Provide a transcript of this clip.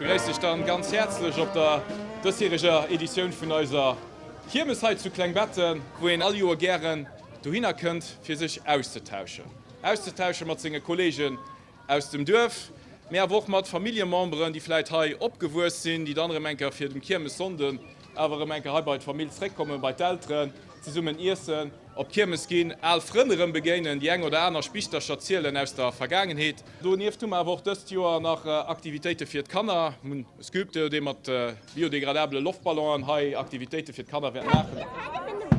Ech begréiss dech dann ganz häerzlech op der dësjäreger Editioun vun eiser Kiermes hei zu Klengbetten, wou een all Joer gären dohinner kënnt fir sech auszetauschen. Auszetauschen mat senge Kollegen aus dem Duerf, mee awer och mat Familljememberen, déi vläit hei opgewuess sinn, déi dann erëm eng Kéier fir dem Kiermessonnden awer erëm eng Kéier hei bei d'Famill zréckkommen, bei d'Elteren, zesummen iessen, op d'Kiermes ginn, al Frënn erëm begéinen, déi eng oder aner Spichtercher zielen aus der Vergaangenheet. Donieft hu mer awer och dëst Joer nach Aktivitéite fir d'Kanner. Mir hunn e Sculpteur, dee mat biodegradabele Loftballonen hei Aktivitéite fir d'Kanner wäert maachen.